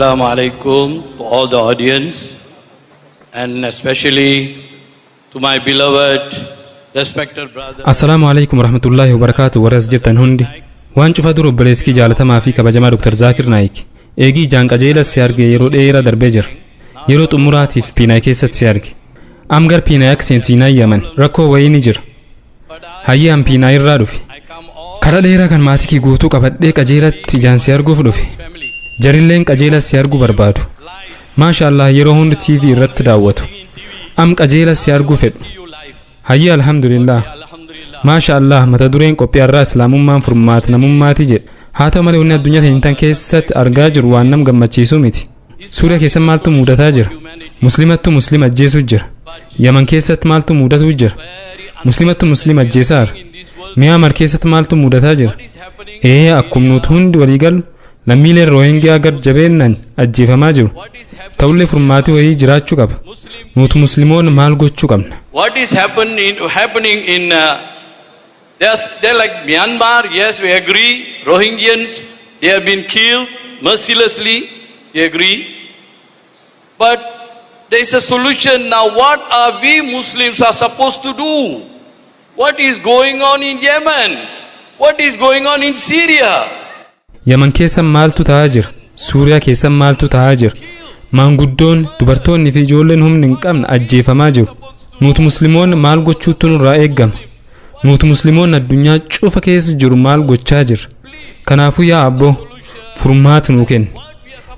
Assalamu alaikum to all the audience and especially to my beloved, respected brother. Assalaamu alaikum warahmatullaahi wabarakaatu. Warra as jirtan hundi, waan cufa dura obboleessi jaalatamaa fi kabajamaa Dr. Zaakir Naayik, eegii ijaan qajeela si arge yeroo dheeraa darbee jira. Yeroo xumuraatiif Piinaay keessatti si arge. Am gar Piinaay akka seensiinaa Yaman rakkoo wayii ni jira. Hayyee, an Piinaay irraa dhufe. Karaa dheeraa kan maatii kee guutuu qabadhee qajeelatti ijaan si arguuf dhufe. Jarilleen qajeela si arguu barbaadu. Maasha Allah, yeroo hundi TV irratti daawwatu. Am qajeela si arguu fedhu. Hayyee, alhamdulillah. Maasha Allah, mata dureen qophii har'aa "Islaamummaan furmaata namummaati" jedha. Haa ta'u malee, wanni addunyaa teenytan keessatti argaa jiru waan nam gammachiisuu miti. Suuriyaa keessatti maaltu mudataa jira? Muslimattu muslima ajjeesuu jira. Yaman keessatti maaltu mudatuu jira? Muslimattu muslima ajjeesaara. Miyaamar keessatti maaltu mudataa jira? Ee, akkuma nuti hundi waliigalu, lammiileen Roohingiyaa gar jabeennan ajjeefamaa jiru. Ta'ullee furmaati wayii jiraachuu qaba. Nuti musliimoonni maal gochuu qabna? What is happening in, they're like Myanmar, yes, we agree. Rohingyans, they have been killed mercilessly, we agree. But there is a solution now. What are we Muslims are supposed to do? What is going on in Yemen? What is going on in Syria? Yaman keessa maaltu ta'aa jira? Suuriyaa keessa maaltu ta'aa jira? Maanguddoon, dubartoonni fi ijoolleen humni hin qabne ajjeefamaa jiru. Nuti musliimoonni maal gochuutu nurraa eeggama? Nuti musliimoonni addunyaa cufa keessa jiru maal gochaa jirra? Kanaafuu yaa abboo, furmaata nuu kenni.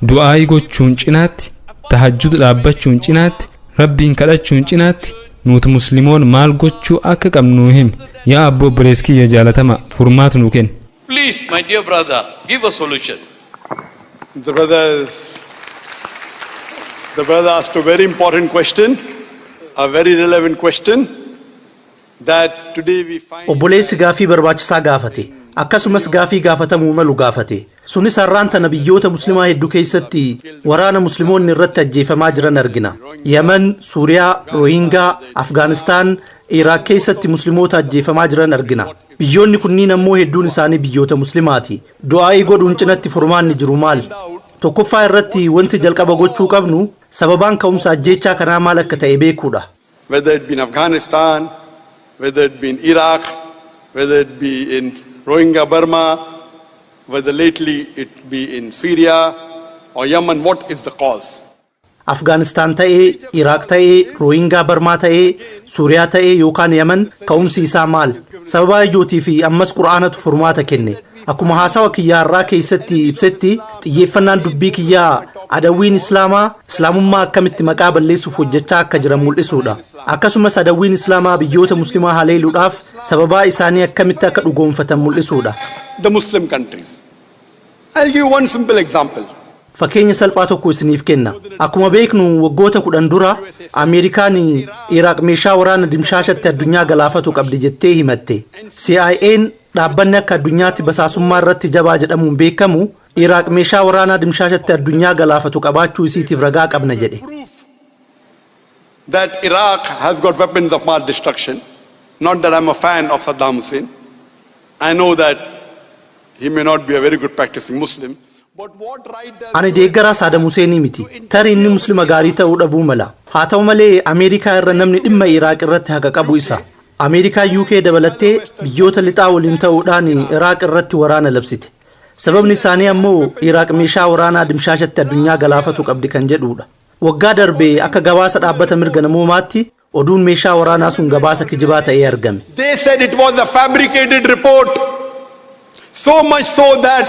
Du'aayii gochuun cinaatti, tahajjud dhaabbachuun cinaatti, rabbiin kadhachuun cinaatti, nuti musliimoonni maal gochuu akka qabnu nuu himi. Yaa abboo, obboleessi kiyya jaalatama, furmaata nuu kenni. Please, my dear brother, give a solution. The brother asked a very important question, a very relevant question that today we find. Obboleessi gaafii barbaachisaa gaafate. Akkasumas gaafii gaafatamuu malu gaafate. Sunis har'aan tana biyyoota muslimaa hedduu keessatti waraana musliimoonni irratti ajjeefamaa jiran argina. Yaman, Suuriyaa, Rohingaa, Afgaanistaan, Iraaq keessatti musliimoota ajjeefamaa jiran argina. Biyyoonni kunniin ammoo hedduun isaanii biyyoota muslimaati. Du'aa'ii godhuun cinatti furmaanni jiru maal? Tokkoffaa irratti wanti jalqaba gochuu qabnu sababaan ka'umsa ajjeechaa kanaa maal akka ta'e beekuudha. Whether it be in Afghanistan, whether it be in Iraq, whether it be in Rohingya Burma, whether lately it be in Syria or Yemen, what is the cause? Afgaanistaan ta'ee, Iraaq ta'ee, Roohingaa Barmaa ta'ee, Suuriyaa ta'ee yookaan Yaman, ka'umsi isaa maal? Sababaa ijootii fi ammas Qur'aanatu furmaata kenne. Akkuma haasawa kiyyaa irraa keessatti ibsetti, xiyyeeffannaan dubbii kiyyaa adawwiin Islaamaa Islaamummaa akkamitti maqaa balleessuuf hojjechaa akka jiran mul'isuudha. Akkasumas adawwiin Islaamaa biyyoota muslimaa haleeluudhaaf sababaa isaanii akkamitti akka dhugoomfatan mul'isuudha. The Muslim countries. I'll give you one simple example. Fakkeenya salphaa tokko isiniif kenna. Akkuma beeknu, waggoota 10 dura Ameerikaan Iraaq meeshaa waraana dimshaashatti addunyaa galaafatu qabdi jettee himatte. CIA'n, dhaabbanni akka addunyaatti basaasummaa irratti jabaa jedhamuun beekamu, Iraaq meeshaa waraanaa dimshaashatti addunyaa galaafatu qabaachuu isiitiif ragaa qabna jedhe. That Iraq has got weapons of mass destruction. Not that I'm a fan of Saddam Hussein. I know that he may not be a very good practicing Muslim. But what right does Ani deeggaraa Saadam Huseenii miti. Tarii inni muslima gaarii ta'uu dhabuu mala. Haa ta'u malee, Ameerikaa irra namni dhimma Iraaq irratti haqa qabu isa. Ameerikaa UK dabalattee biyyoota lixaa waliin ta'uudhaan Iraaq irratti waraana labsite. Sababni isaanii ammoo Iraaq meeshaa waraanaa dimshaashatti addunyaa galaafatu qabdi kan jedhudha. Waggaa darbe akka gabaasa dhaabbata mirga namoomaatti oduun meeshaa waraanaa sun gabaasa kijibaa ta'ee argame. They said it was a fabricated report. So much so that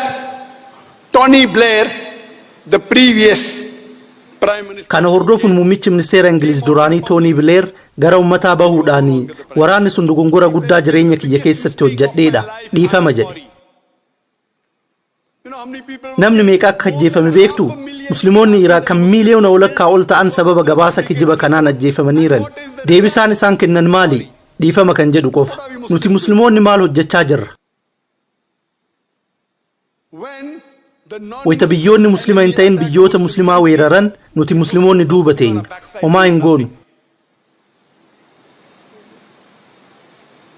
Tony Blair, the previous Prime Minister, Kana hordofuun muummichi ministeera Ingiliz duraanii Toonii Bileer gara uummataa bahuudhaan, "Waraanni sun dogongora guddaa jireenya kiyya keessatti hojjedheedha, dhiifama" jedhe. You know how many people Namni meeqa akka ajjeefame beektu? Musliimoonni Iraaq kan miiliyoona walakkaa ol ta'an sababa gabaasa kijiba kanaan ajjeefamaniiran. Deebisaan isaan kennan maali? Dhiifama kan jedhu qofa. Nuti musliimoonni maal hojjechaa jirra? When the non Wayita biyyoonni muslima hin ta'in biyyoota muslimaa weeraran, nuti musliimoonni duuba teenya. Homaa hin goonu.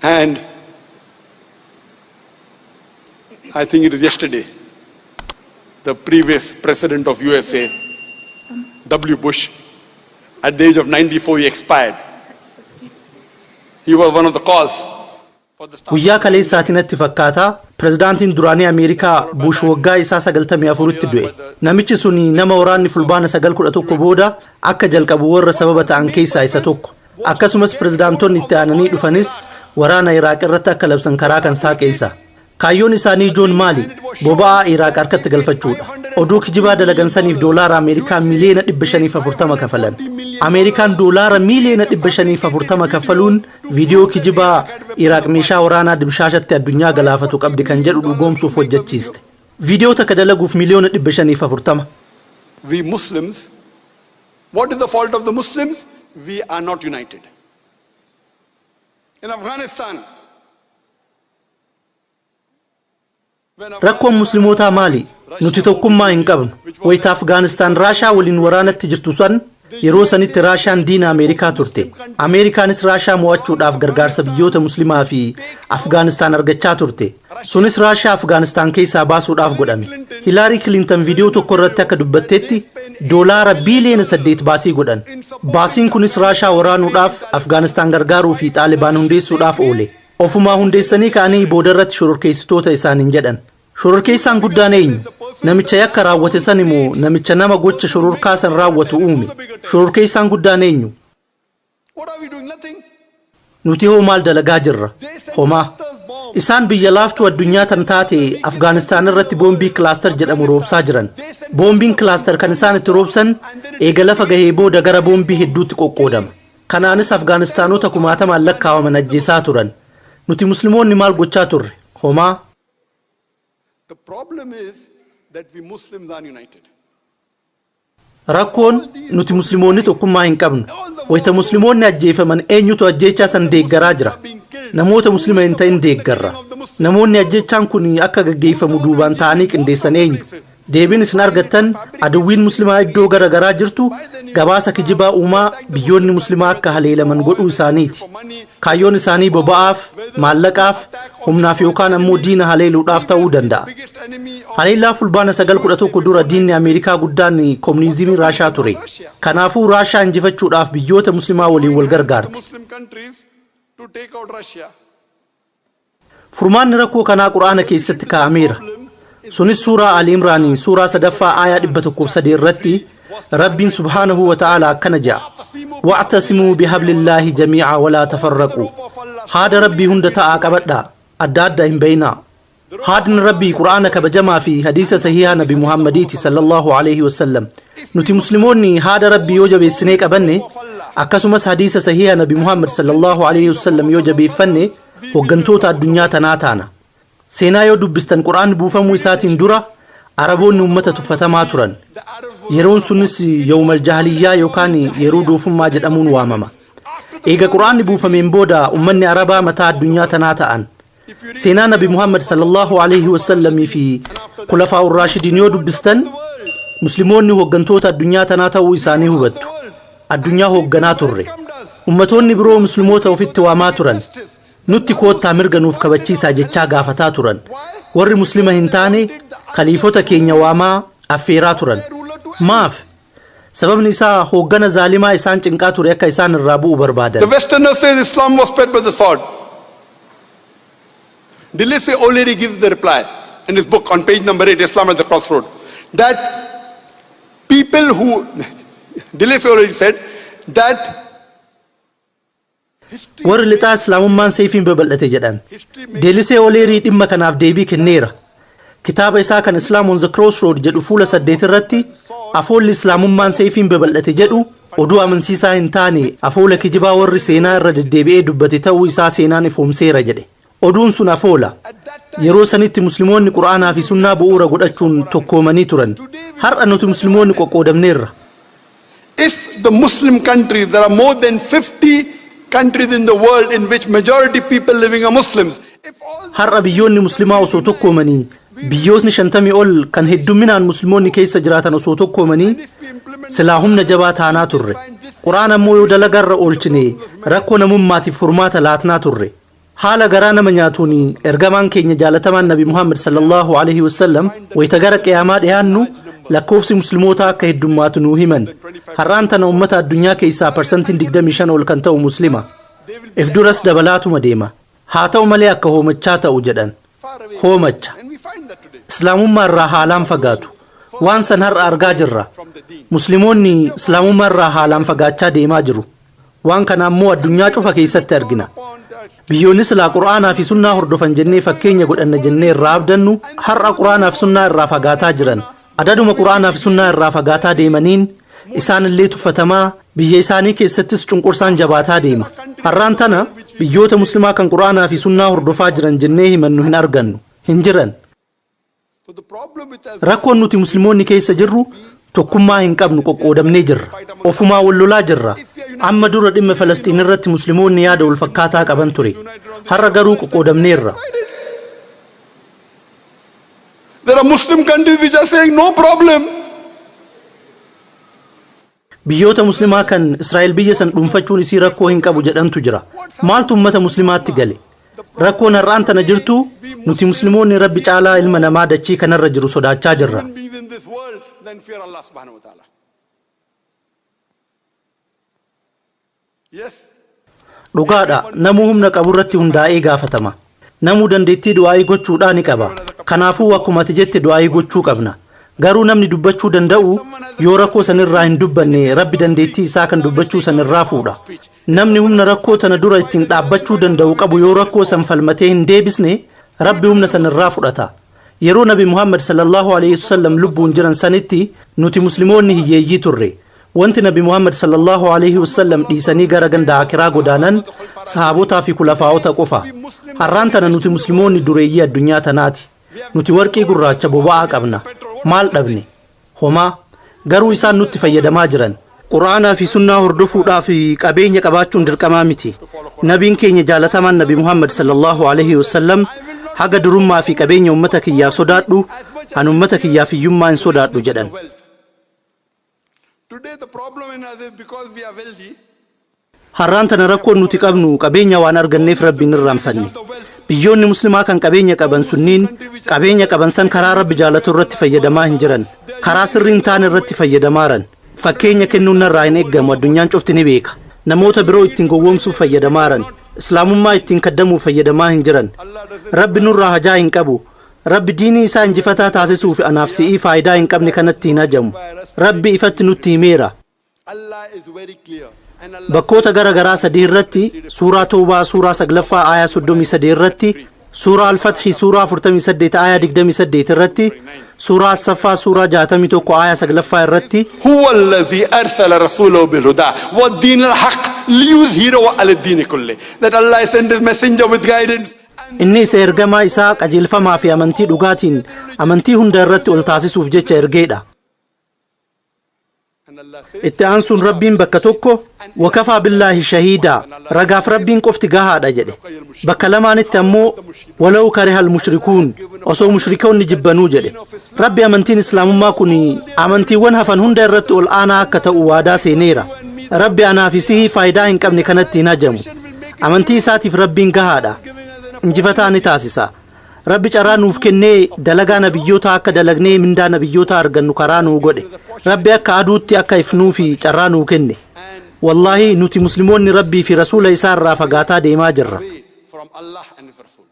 And I think it was yesterday, The previous president of USA, W. Bush, at the age of 94, he expired. He was one of the cause for the start. Guyyaa kaleessaatii natti fakkaataa, pirezidaantiin duraanii Ameerikaa Bush waggaa isaa 94tti du'e. Namichi sun nama waraanni Fulbaana 9/11 booda akka jalqabu warra sababa ta'an keessaa isa tokko. Akkasumas pirezidaantonni itti aananii dhufanis waraana Iraaq irratti akka labsan karaa kan saaqe isa. Kaayyoon isaanii ijoon maali? Boba'aa Iraaq harkatti galfachuudha. Oduu kijibaa dalagan saniif doolaara Ameerikaa miliyoona 540 kafalan. Ameerikaan doolaara miliyoona 540 kaffaluun viidiyoo kijibaa Iraaq meeshaa waraanaa dimshaashatti addunyaa galaafatu qabdi kan jedhu dhugoomsuuf hojjechiiste. Viidiyoo takka dalaguuf miliyoona 540. We Muslims, what is the fault of the Muslims? We are not united. In Afghanistan, when Rakkoon Muslimootaa maali? Nuti tokkummaa hin qabnu. Wayita Afgaanistaan Raashaa waliin waraanatti jirtu san, yeroo sanitti Raashaan diina Ameerikaa turte. Ameerikaanis Raashaa mo'achuudhaaf gargaarsa biyyoota Muslimaa fi Afgaanistaan argachaa turte. Sunis Raashaa Afgaanistaan keessaa baasuudhaaf godhame. Hilaarii Kilintan viidiyoo tokko irratti akka dubbattetti, doolaara biiliyoona 8 baasii godhan. Baasiin kunis Raashaa waraanuudhaaf, Afgaanistaan gargaaruu fi Xaalibaan hundeessuudhaaf oole. Ofumaa hundeessanii ka'anii boodarratti shororkeessitoota isaaniin jedhan. Shororkeessaan guddaan eenyu? Namicha yakka raawwate san immoo namicha nama gocha shororkaa san raawwatu uume? Shororkeessaan guddaan eenyu? What are we doing? Nothing. Nuti hoo maal dalagaa jirra? Homaa. Isaan biyya laaftuu addunyaa tan taate Afgaanistaan irratti boombii cluster jedhamu roobsaa jiran. Boombiin cluster kan isaan itti roobsan eega lafa gahee booda gara boombii hedduutti qoqqoodama. Kanaanis Afgaanistaanota kumaatamaan lakkaawaman ajjeesaa turan. Nuti Musliimoonni maal gochaa turre? Homaa. The problem is that we Muslims are united. Rakkoon nuti Musliimoonni tokkummaa hin qabnu. Wayita Musliimoonni ajjeefaman eenyutu ajjeechaa san deeggaraa jira? Namoota Muslima hin ta'in deeggarra. Namoonni ajjeechaan kun akka gaggeeffamu duubaan ta'anii qindeessan eenyu? Deebiin isin argattan, aduwwiin Muslimaa iddoo gara garaa jirtu gabaasa kijibaa uumaa biyyoonni Muslimaa akka haleelaman godhuu isaaniiti. Kaayyoon isaanii boba'aaf, maallaqaaf, humnaaf yookaan ammoo diina haleeluudhaaf ta'uu danda'a. Haleellaa Fulbaana 9/11 dura diinni Ameerikaa guddaan koominizimii Raashaa ture. Kanaafuu Raashaa injifachuudhaaf biyyoota Muslimaa waliin wal gargaarte. Muslim countries to take out Russia. Furmaanni rakkoo kanaa Quraana keessatti kaa'ameera. Sunis suuraa Ali Imraanii suuraa sadaffaa aayaa 103 irratti Rabbiin subhaanahu wa ta'ala akkana jedha: "واعتصموا بحبل الله جميعا ولا تفرقوا." Haada Rabbii hunda ta'aa qabadhaa, adda adda hin bayinaa. Haadni Rabbii Quraana kabajamaa fi hadiisa sahihaa Nabi Muhammadiiti sallallahu alaihi wasallam. Nuti Musliimoonni haada Rabbii yoo jabeessinee qabanne, akkasumas hadiisa sahihaa Nabi Muhammad sallallahu alaihi wasallam yoo jabeeffanne, hooggantoota addunyaa tanaa taana. Seenaa yoo dubbistan, Quraanni buufamuu isaatiin dura Araboonni ummata tuffatamaa turan. Yeroon sunis yawmal jaahiliyyaa yookaan yeroo doofummaa jedhamuun waamama. Eega Quraanni buufameen booda ummanni Arabaa mataa addunyaa tanaa ta'an. Seenaa Nabi Muhammad sallallahu alaihi wasallamii fi Kulafaa Raashidiin yoo dubbistan, Musliimoonni hooggantoota addunyaa tanaa ta'uu isaanii hubattu. Addunyaa hoogganaa turre. Ummatoonni biroo Musliimoota ofitti waamaa turan. Nutti koottaa, mirga nuuf kabachiisaa jechaa gaafataa turan. Warri Muslima hin taane kaliifota keenya waamaa affeeraa turan. Maaf? Sababni isaa hooggana zaalimaa isaan cinqaa ture akka isaan irraa bu'u barbaadan. The Westerners say Islam was spread by the sword. Deleuze already gives the reply in his book on page number 8, Islam at the Crossroad, that people who, Deleuze already said that Warri lixaa Islaamummaan seefiin babal'ate jedhan. Deelisee Oleerii dhimma kanaaf deebii kenneera. Kitaaba isaa kan Islam on the Crossroad jedhu fuula 8 irratti, afoolli Islaamummaan seefiin babal'ate jedhu oduu amansiisaa hin taane, afoola kijibaa warri seenaa irra deddeebi'ee dubbate ta'uu isaa seenaan ifoomseera jedhe. Oduun sun afoola. Yeroo sanitti Musliimoonni Qura'aanaa fi sunnaa bu'uura godhachuun tokkoomanii turan. Har'a nuti Musliimoonni qoqqoodamneerra. If the Muslim countries, there are more than 50 countries in the world in which majority people living are Muslims. If all Har'a biyyoonni Muslimaa osoo tokkoomanii, biyyootni 50 ol kan heddumminaan Musliimoonni keessa jiraatan osoo tokkoomanii, silaa humna jabaa taanaa turre. Qura'aan ammoo yoo dalagarra oolchine rakkoo namummaatiif furmaata laatnaa turre. Haala garaa nama nyaatuun ergamaan keenya jaalatamaan Nabi Muhammad sallallahu alaihi wasallam wayita gara qiyaamaa dhiyaannu lakkoofsi muslimootaa akka heddummaatu nuu himan. Har'aan tana ummata addunyaa keessaa parsantiin 25 ol kan ta'u muslima. If duras dabalaatuma deema. Haa ta'u malee akka hoomachaa ta'u jedhan. Hoomacha. Islaamummaa irraa haalaan fagaatu. Waan san har'a argaa jirra. Musliimoonni islaamummaa irraa haalaan fagaachaa deemaa jiru. Waan kana ammoo addunyaa cufa keessatti argina. Biyyoonni silaa Qur'aanaa fi sunnaa hordofan jennee fakkeenya godhanna jennee irraa abdannu har'a Qur'aanaa fi sunnaa irraa fagaataa jiran. Adaduma Qur'aanaa fi sunnaa irraa fagaataa deemaniin isaan illee tuffatamaa, biyya isaanii keessattis cunqursaan jabaataa deema. Har'aan tana biyyoota muslimaa kan Qur'aanaa fi sunnaa hordofaa jiran jennee himannu hin argannu. Hin jiran. Rakkoon nuti musliimoonni keessa jirru tokkummaa hin qabnu, qoqqoodamnee jirra. Ofumaa wal lolaa jirra. Amma dura dhimma Falasxiin irratti musliimoonni yaada wal fakkaataa qaban ture. Har'a garuu qoqqoodamneerra. There are Muslim countries which are saying no problem. Biyyoota muslimaa kan Israa'el biyya san dhuunfachuun isii rakkoo hin qabu jedhantu jira. Maaltu ummata muslimaatti gale? Rakkoon har'aan tana jirtu nuti musliimoonni Rabbi caalaa ilma namaa dachii kanarra jiru sodaachaa jirra. Human beings in this world, then fear Allah subhanahu wa ta'ala. Yes. Dhugaadha, namuu humna qabu irratti hundaa'ee gaafatama. Namuu dandeettii du'aayii gochuudhaa ni qaba. Kanaafuu akkuma ati jette du'aayii gochuu qabna. Garuu namni dubbachuu danda'u yoo rakkoo sanirraa hin dubbanne, Rabbi dandeettii isaa kan dubbachuu sanirraa fuudha. Namni humna rakkoo tana dura ittiin dhaabbachuu danda'u qabu yoo rakkoo san falmatee hin deebisne, Rabbi humna sanirraa fudhata. Yeroo Nabi Muhammad sallallahu alaihi wasallam lubbuun jiran sanitti nuti musliimoonni hiyyeeyyii turre. Wanti Nabi Muhammad sallallahu alaihi wasallam dhiisanii gara ganda akiraa godaanan sahaabotaa fi kulafaa'ota qofa. Har'aan tana nuti musliimoonni dureeyyii addunyaa tanaati. Nuti warqii gurraacha, boba'aa qabna. Maal dhabne? Homaa. Garuu isaan nutti fayyadamaa jiran. Qura'aanaa fi sunnaa hordofuudhaaf qabeenya qabaachuun dirqamaa miti. Nabiin keenya jaalatamaan Nabi Muhammad sallallahu alaihi wasallam, "Haga durummaa fi qabeenya ummata kiyyaaf sodaadhu, an ummata kiyyaaf hiyyummaa hin sodaadhu," jedhan. Today the problem in us is because we are wealthy. Har'aan tana rakkoon nuti qabnu qabeenya waan arganneef Rabbiin irraanfanne. Biyyoonni muslimaa kan qabeenya qaban sunniin qabeenya qaban san karaa Rabbi jaalatu irratti fayyadamaa hin jiran. Karaa sirrii hin taane irratti fayyadamaaran. Fakkeenya kennuun narraa hin eeggamu, addunyaan cufti ni beeka. Namoota biroo ittiin gowwoomsuuf fayyadamaaran. Islaamummaa ittiin kaddamuuf fayyadamaa hin jiran. Rabbi nurraa hajaa hin qabu. Rabbi diinii isaa injifataa taasisuuf anaaf si'ii faayidaa hin qabne kanatti hin hajamu. Rabbi ifatti nutti himeera. Allah is very clear. And Allah Bakkoota gara garaa sadii irratti, suuraa Toobaa suuraa 9ffaa aayaa 33 irratti, suuraa Alfatxi suuraa 48 aayaa 28 irratti, suuraa Asaffaa suuraa 61 aayaa 9ffaa irratti. هو الذي أرسل رسوله بالهدى والدين الحق ليظهره على الدين كله. That Allah sent his messenger with guidance. Inni isa ergamaa isaa qajeelfamaa fi amantii dhugaatiin amantii hunda irratti ol taasisuuf jecha ergeedha. And Allah says, Itti aansuun Rabbiin bakka tokko, "وكفى بالله شهيدا," ragaaf Rabbiin qofti gahaadha jedhe. Bakka lamaanitti ammoo, "ولو كره المشركون," osoo mushrikoonni jibbanuu jedhe. Rabbi amantiin islaamummaa kun amantiiwwan hafan hunda irratti ol aanaa akka ta'u waadaa seeneera. Rabbi anaa fi sihii faayidaa hin qabne kanatti hin hajamu. Amantii isaatiif Rabbiin gahaadha. Injifataa ni taasisa. Rabbi carraa nuuf kennee dalagaa nabiyyoota akka dalagnee mindaa nabiyyoota argannu karaa nuu godhe. Rabbi akka aduutti akka ifnuu fi carraa nuu kenne. Wallaahi, nuti musliimoonni Rabbii fi rasuula isaa irraa fagaataa deemaa jirra. Away from Allah and His Rasul.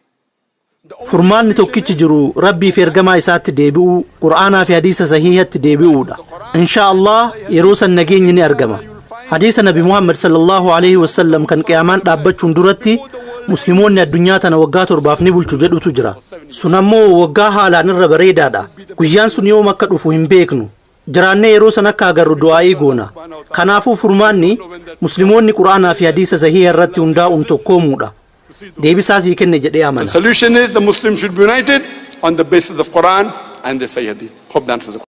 Furmaanni tokkichi jiru Rabbii fi ergamaa isaatti deebi'uu, Qur'aanaa fi hadiisa sahiihatti deebi'uudha. Insha Allah yeroo san nageenyi ni argama. Hadiisa Nabi Muhammad sallallahu alaihi wasallam kan qiyaamaan dhaabbachuun duratti musliimoonni addunyaa tana waggaa 7f ni bulchu jedhutu jira. Sun ammoo waggaa haalaan irra bareedaadha. Guyyaan sun yoom akka dhufu hin beeknu. Jiraannee yeroo san akka agarru du'aa'ii goona. Kanaafuu furmaanni musliimoonni Qur'aanaa fi hadiisa sahiiha irratti hundaa'uun tokkoomuudha. Deebisaa sii kenne jedhee amana. The solution is the Muslims should be united on the basis of Quran and the Sahih Hadith. Hope that answers the question.